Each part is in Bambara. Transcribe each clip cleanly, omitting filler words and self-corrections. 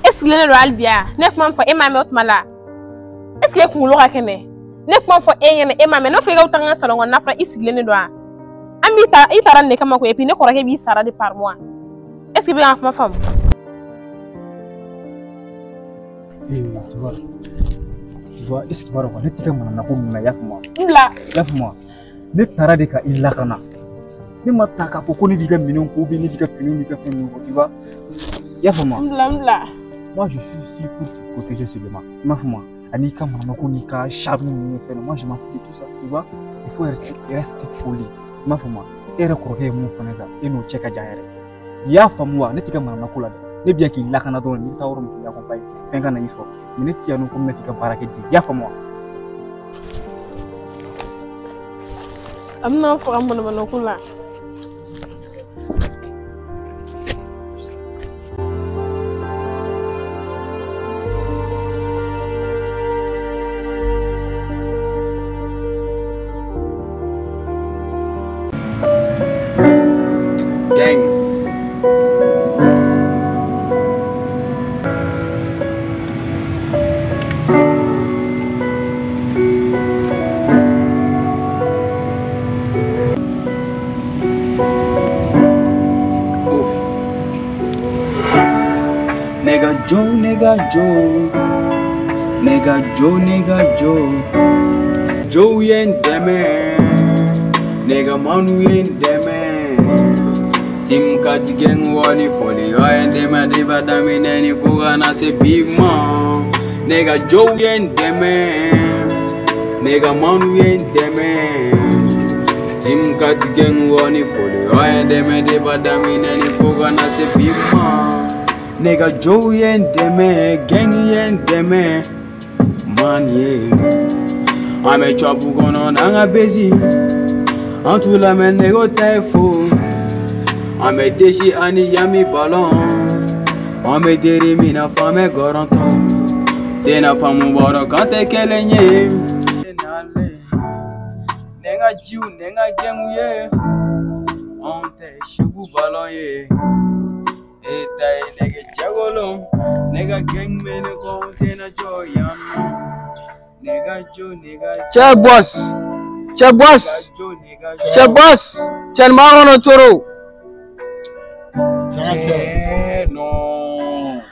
E sigilen de don hali bi a? Ne kuma min fɔ e m'a mɛn o tuma la. Est-ce que e kunkolo ka kɛnɛ? Ne kuma fɔ e ɲɛna e m'a mɛn. Ne fɔ e ka taa n ka salon kɔnɔ n'a fɔra i sigilen de don a? An b'i ta i taara nin de kama koyi et puis ne kɔrɔkɛ b'i sara de par mois. Est-ce que i bɛ ka n kuma faamu? Tu vois, est-ce que b'a dɔn ne t'i ka manamana ko ninnu na i y'a faamu wa? N bila. I y'a faamu wa? Ne taara de ka i lakana. Ne ma ta k'a fɔ ko ne b'i ka minɛnw ko ou bien ne b'i ka finiw n'i ka fɛn ninnu ko, tu vois? I y'a faamu wa? N bila n bila. Moi, je suis ici pour te protéger seulement. I m'a faamu wa? Ani i ka manamana ko n'i ka charme ninnu ni fɛn ninnu, moi je m'en fous de tout ça, tu vois? Il faut rester poli. I m'a faamu wa? E yɛrɛ kɔrɔkɛ ye mun fɔ ne kan, e n'o cɛ ka jan yɛrɛ. I y'a faamu wa? Ne t'i ka manamana ko la dɛ. Ne bɛ yan k'i lakana dɔrɔn, n'i bɛ taa yɔrɔ min k'i accompagner, fɛn kana i sɔrɔ. Mais ne ti yan nɔ ko n bɛ k'i ka baara kɛ den. I y'a faamu wa? A bɛna n faga manamana ko la. Gang. Oof. Nigga Joe, nigga Joe. Nigga Joe, nigga Joe. Joe yen deme. Nigga Manu yen deme. Team kat gang wani foli. Ayen deme deba damine ni fuga na se bima. Nigga Joe yen deme. Nigga Manu yen deme. Team kat gang wani foli. Ayen deme deba damine ni fuga na se bima. Nigga Joe yen deme, gang yen deme, man yeah. I'm a trouble gonna nanga busy. Antu la men nego typho. I'm a dishi ani yami ballon. I'm a deri mina fame garanto. Tena famu boro kante kelenye. Nenga jiu nenga gengu ye. Ante shugu ballon ye. Eta nigga jagolo, nigga gang men go tena joy. Nigga jo nigga. Che boss, che boss, che boss, che marono toro. Che non.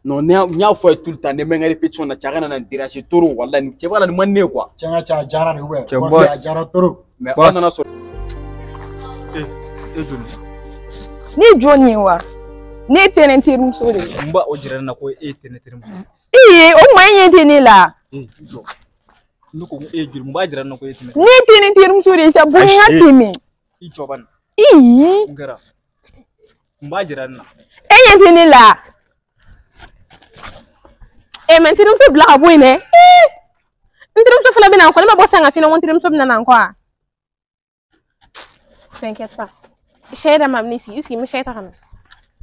Non nya fo tout le temps ne menga répétition na chagana na déranger toro wallahi che wala ni manne quoi. Chenga cha jara ni we. Che boss jara toro. Mais on en a so. Eh joni. Ni joni wa. Ne tɛ ne terimuso de ye. N b'a o jira ne na ko e tɛ ne terimuso ye. Ee o kuma e ɲɛ tɛ ne la. E jɔ. Ne ko e joli mun b'a jira ne na ko e tɛ ne. Ne tɛ ne terimuso de ye sa bonya ka tɛmɛ. I jɔ bani. Ii. Mun kɛra? Mun b'a jira ne na. E ɲɛ tɛ ne la. E mais n terimuso bila ka bɔ yen dɛ. Ee n terimuso fana bɛ na n kɔ, ne ma bɔ sisan ka f'i ɲɛna ko n terimuso bɛ na n kɔ wa? T'inquiète pas. Sɛ yɛrɛ ma ne sigi, i sigi n bɛ sɛ ta ka na.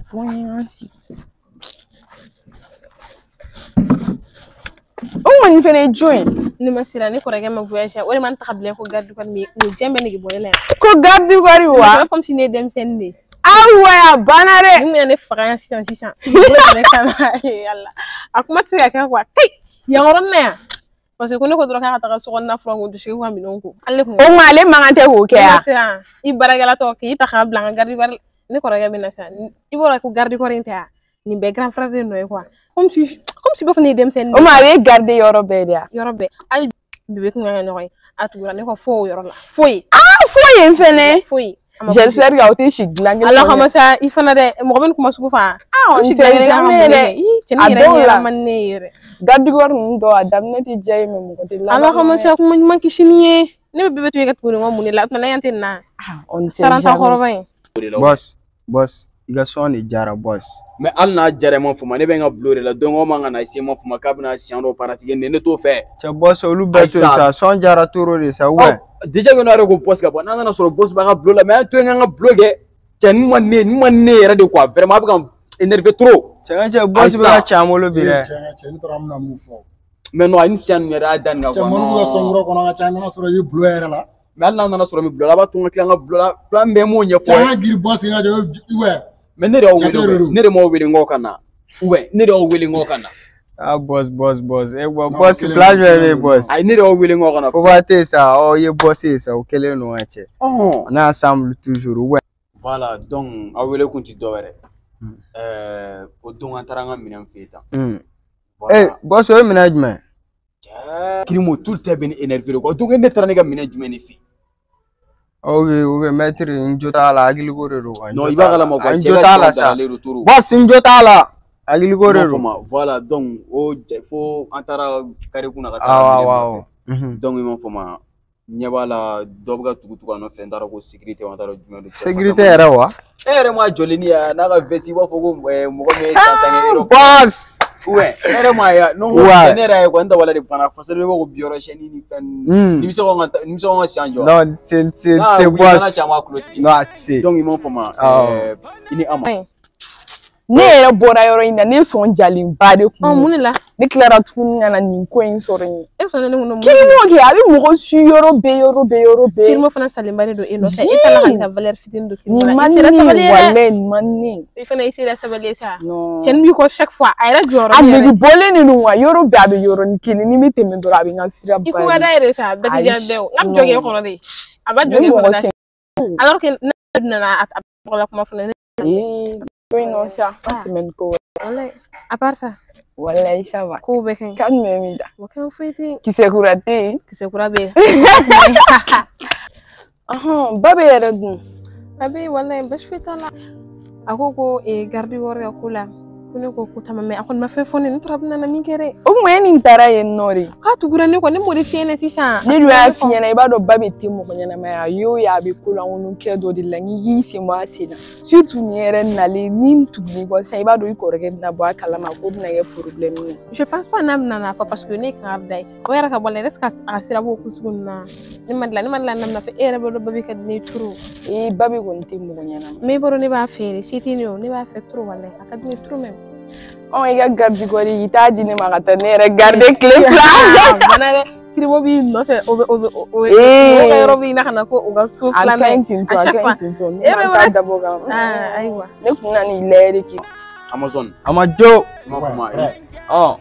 O kɔni fɛnɛ ye jɔn ye? Ne ma siran, ne kɔrɔkɛ ma voyage o de ma n ta ka bila ko garde corps mais nin diɲɛ bɛɛ nege bɔ ne la yan. Ko garde corps wa? Comme si ne ye denmisɛnnin de ye. Awa a banna dɛ. Mun bɛna ne faga yan sisan sisan. Yala a kuma tɛ se ka kɛ quoi. Kai yan yɔrɔnin na yan. Parce que ko ne ko dɔrɔn k'a ka taga so kɔnɔna furan k'o dusigi ka minɛnw ko. Ale kun. O kuma ale man kan tɛ k'o kɛ wa? Ne ma siran i baarakɛla tɔ k'i ta k'a bila n ka garde corps ne kɔrɔkɛ bɛ na sisan i b'a dɔn ko garde corps in tɛ wa? Nin bɛɛ grand frère de nɔ ye quoi. Comme si b'a fɔ ne ye denmisɛnnin de ye. O ma a bɛ garder yɔrɔ bɛɛ de wa? Yɔrɔ bɛɛ hali bébé kun kan ka ɲɔgɔn ye a tugura ne kɔ fo o yɔrɔ la foyi. Ah foyi yen fɛnɛ. Foyi. J'espère que aw tɛ si dilan kelen. Ala kama sa i fana dɛ mɔgɔ bɛ nin kuma sugu fa. Ah on sait jamais dɛ. A dɔw la man ne yɛrɛ. Garde corps ninnu dɔw a daminɛ tɛ diya ye mais mɔgɔ tɛ laban. Ala kama sa kuma ɲuman kisi ni ye. Ne bɛ bébé to yen ka tugu nin kɔ mun de la o tuma na yan tɛ nin na. Ah on sait jamais. Saranta kɔrɔba in. Boss, boss, i ka sɔn de jara boss. Mais hali n'a jara ma fama ne bɛ n ka bulon de la donc o man ka na se ma fama k'a bɛna siɲɛ dɔ paratigi ne t'o fɛ. Cɛ boss olu bɛɛ to yen sa sɔn jara toro de sa ouais. Déjà que n'o yɛrɛ ko boss ka bɔ n'an nana sɔrɔ boss b'a ka bulon la mais an to yen k'an ka bulon kɛ cɛ nin ma ne nin ma ne yɛrɛ de quoi vraiment a bɛ ka énervé trop. Cɛ ka cɛ boss bɛ ka ci an bolo bi dɛ. Cɛ ka cɛ ne taara an bɛna mun fɔ. Mais non a ni siɲɛ ninnu yɛrɛ y'a da nin kan quoi. Cɛ minnu bɛ ka sɔn kura kɔnɔ ka ca an nana sɔrɔ i bɛ bulon yɛrɛ la. Mais hali n'a nana sɔrɔ min bila la, a b'a to n ka tila n ka bila la, plan bɛɛ m'o ɲɛfɔ. Cɛ an ka girin boss ka jɔ ouais. Mais ne de y'aw wele, ne de m'aw wele n k'aw ka na. Ouais, ne de y'aw wele n k'aw ka na. Ah boss boss boss. Eh boss plan jumɛn bɛ yen boss? Ayi ne de y'aw wele n k'aw ka na. Fo ba tɛ sa, ɔ i ye boss ye sa, o kɛlen don ka cɛ. On est ensemble toujours ouais. Voilà, donc aw wele kun ti dɔwɛrɛ. O don an taara an ka minɛn fɛ yen tan. Eh boss o ye minɛn jumɛn? Kirimo tout le temps bɛ ne énervé quoi. Donc ne taara ne ka minɛn jumɛn de fɛ yen? Ok ok maître n jo t'a la hakiliko de don quoi. Non i b'a kalama quoi. N jo t'a la sa. Boss n jo t'a la. Hakiliko de don. Voilà donc o fo an taara carré kunna ka taa minɛn nɔfɛ. Donc i m'a faamu ɲɛ b'a la dɔ bɛ ka tugu tugu a nɔfɛ n taara ko sécurité an taara jumɛn don. Sécurité yɛrɛ wa? E yɛrɛ m'a jɔlen ni ye n'a ka veste i b'a fɔ ko mɔgɔ min ye san tan kɛ yɔrɔ. Boss. Ouais, ne yɛrɛ m'a ye non ne yɛrɛ ye quoi n dabali de banna fasalen bɛ ko bi yɔrɔ siyɛnni ni fɛn ninnu. Nimisa ko n ka siyan jɔ. Non c'est boss. Non a tɛ se. Donc i m'a faamu i ni Ama. Ne yɛrɛ bɔra yɔrɔ in na ne sɔn jalenba de kun. Mun de la? Ne tilara tuguni ka na nin ko in sɔrɔ yen. E sɔnna ne kun. Kirimo kɛ a bɛ mɔgɔ su yɔrɔ bɛɛ yɔrɔ bɛɛ yɔrɔ bɛɛ. Kirimo fana salenba de don e nɔfɛ e taara ka taa valeur fitinin don Kirimo la. Nin man di ne ye walayi nin man di ne ye. I fana i sera sabali ye sa. Cɛnin b'i kɔ chaque fois a yɛrɛ jɔyɔrɔ. A nege bɔlen de don wa yɔrɔ bɛɛ a bɛ yɔrɔnin kelen ni n bɛ tɛmɛ dɔrɔn a bɛ n ka sira ba. I ko ka d'a yɛrɛ sa bɛɛ tɛ diya bɛɛ o n ka jɔ k'e kɔnɔ de. A b'a jɔ k'e kɔnɔ da. Alors que ne nana a tɔgɔ la kuma fana. Oui, non, ça, c'est même quoi. À part ça. Wallahi, ça va. Ko bɛ kɛ. Kan jumɛn b'i la? O kɛ foyi tɛ yen. Kisɛ kura tɛ yen. Kisɛ kura bɛ yen. Ɔhɔn, ba bɛ yɛrɛ dun. Ba bɛ yen walayi basi foyi t'a la. A ko ko garde corps ka ko la. Ko ne ko ko tama mais a kɔni ma fɛn fɔ ne ye ne taara bɛna na min kɛ dɛ. O tuma e nin taara yen nɔ de. K'a tugura ne kɔ ne m'o de f'i ɲɛna sisan. Ne dun y'a f'i ɲɛna i b'a dɔn ba bɛ tɛ mɔgɔ ɲɛnama ye a y'o ye a bɛ ko lankolon kɛ dɔ de la n'i k'i sen bɔ a sen na surtout nin yɛrɛ nalen ni n tugul'i kɔ sisan i b'a dɔn i kɔrɔkɛ bɛna bɔ a kalama ko bɛna kɛ problème ye. Je pense pas n'a bɛna n'a fɔ parce que ne ye kangari da ye o yɛrɛ ka bɔ a la est ce que a sira b'o ko sugu ninnu na ne ma dilan n'a bɛna fɔ e yɛrɛ b'a dɔn ba bɛ ka di ne ye trop. Ee ba bɛ kɔni tɛ mɔgɔ ɲɛnama. Mais i b'a dɔn ne b'a feere se tɛ ne ye o ne b'a fɛ trop walayi a ka di ne ye trop même. Ɔ i ka garde corps i t'a di ne ma ka taa ne yɛrɛ garde tile fila. Bana dɛ Kirimo b'i nɔfɛ o bɛ o ka yɔrɔ b'i na ka na ko u ka so filanan ye à chaque fois ne ma taa dabɔ kama. Ayiwa ne kun na n'i layɛ de k'i. Amazon. Amajo. I m'a faamu ɔ.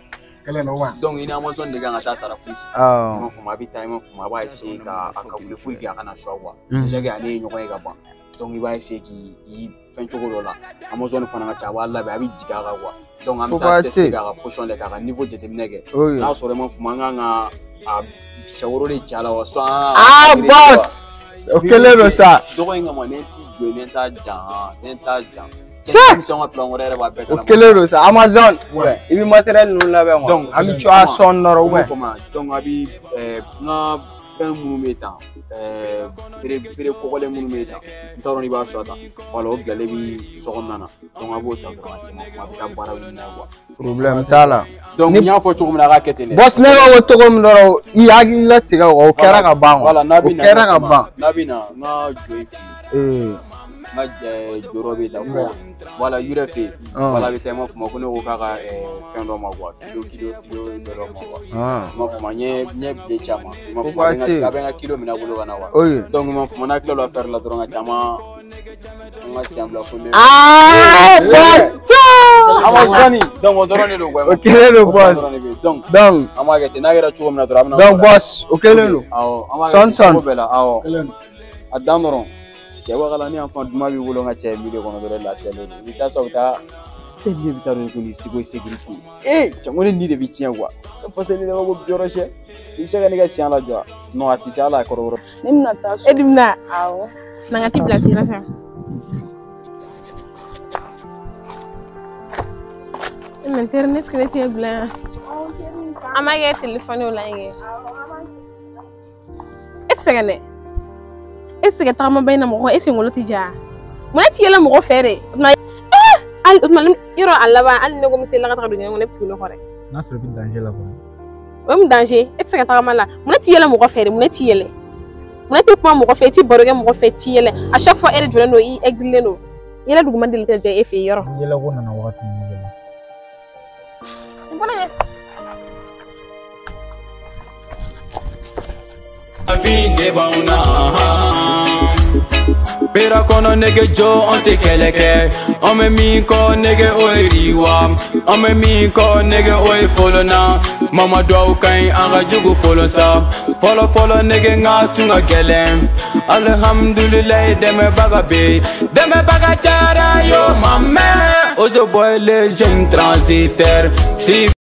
Kɛlɛ na wa. Donc i ni Amazon de kan ka taa Tarafisi. I m'a faamu a bɛ taa i m'a faamu a b'a essayer ka a calculer pour que a kana choix quoi. Déjà que ale ye ɲɔgɔn ye ka ban. Donc i b'a essayer k'i fɛn cogo dɔ la Amazon fana ka ca a b'a labɛn a bɛ jigin a kan quoi. Donc an bɛ taa tester k'a ka position lajɛ k'a ka niveau jateminɛ kɛ. N'a sɔrɔ i m'a faamu an kan ka a sɛworo de ci a la wa soit an Ah boss o kɛlen don sa. Dɔgɔ in kama ne t'i jɔ ne t'a jan ne t'a jan. Cɛ denmisɛnw ka plan wɛrɛ yɛrɛ b'a bɛɛ kalama. O kɛlen don sa Amazon. I bɛ matériel ninnu labɛn quoi. Donc an bɛ cogoya sɔn nɔrɔ ouais. Donc a bɛ n ka fɛn minnu bɛ tan bere kɔgɔlen minnu bɛ tan n t'a dɔn n'i b'a sɔrɔ tan wala o bilalen bɛ so kɔnɔna na donc a b'o ta dɔrɔn ka cɛ ma a bɛ taa baara wuli n'a ye quoi. Problème t'a la. Donc n y'a fɔ cogo min na a k'a kɛ ten dɛ. Boss ne ko cogo min dɔrɔn i hakili latigɛ o kɛra ka ban quoi. Voilà n'a bɛ o kɛra ka ban. N'a bɛ na n ka jɔ i fɛ yen. N ka jɔyɔrɔ bɛ taa ko voilà yɛrɛ fɛ yen voilà a bɛ taa i m'a fɔ ma ko ne ko k'a ka fɛn dɔ ma quoi kilo dɔ ma quoi i m'a fɔ ma n ye bile caman i m'a fɔ ma a bɛ n ka kilo minɛ a bolo ka na quoi donc i m'a fɔ ma n'a tilala affaire la dɔrɔn ka caman an ka siyan bila fo ne. Aa boss Amazon donc o dɔrɔn de don quoi. O kɛlen don boss. Donc an b'a kɛ ten n'a kɛra cogo min na dɔrɔn a bɛ na. Donc boss o kɛlen don. Awɔ an b'a kɛ ten cogo bɛɛ la awɔ a dan dɔrɔn. Cɛ wakala ni fan duman b'i bolo n ka cɛ milieu kɔnɔ dɔrɔn lafiyalen don i bɛ taa sa u bɛ taa e ne bɛ taa dɔn ko nin siko sécurité ee cɛ ko ne ni de bɛ tiɲɛ quoi cɛ fasali ne ma ko bi sɛ i bɛ se ka ne ka siyan lajɔ non a tɛ se hali a kɔrɔ kɔrɔ. Ne bɛna taa so. E dun bɛna. Awɔ. Na n ka t'i bilasira sa. Mais n teri ne ne t'e bila yan. An b'a kɛ telefɔni o la yen kɛ. E tɛ sɛgɛn dɛ. E tɛ se ka tagama ba in na mɔgɔ e senkolo tɛ ja mun ti yɛlɛ mɔgɔ fɛ de hali o tuma yɔrɔ a laban hali ne ko n bɛ se la ka taga don ɲɛgɛn kɔnɔ ne bɛ tugu ne kɔ dɛ. N'a sɔrɔ i bɛ danger la kɔni. O ye mun danger e tɛ se ka tagama la mun ti yɛlɛ mɔgɔ fɛ de mun ti yɛlɛ mun tɛ kuma mɔgɔ fɛ i ti baro kɛ mɔgɔ fɛ i ti yɛlɛ à chaque fois e de jɔlen don i aigrilen don yɛlɛ duguma deli tɛ ja e fɛ yen yɔrɔ. Yɛlɛ ko nana wagati min yɛlɛ. N bɔra yen. Vie de b'anw na. Bera kɔnɔ nege jo, an tɛ kɛlɛ kɛ. An bɛ min kɔ nege, o ye riwa. An bɛ min kɔ nege, o ye folona. Mama dɔw ka ɲi, an ka jugu folon sa. Fɔlɔ fɔlɔ nege, n ka tun ka gɛlɛn. Alihamudulilayi, dɛmɛbaga bɛ yen, dɛmɛbaga cayara yo ma mɛn. Ozo boy, les jeunes transitaires si.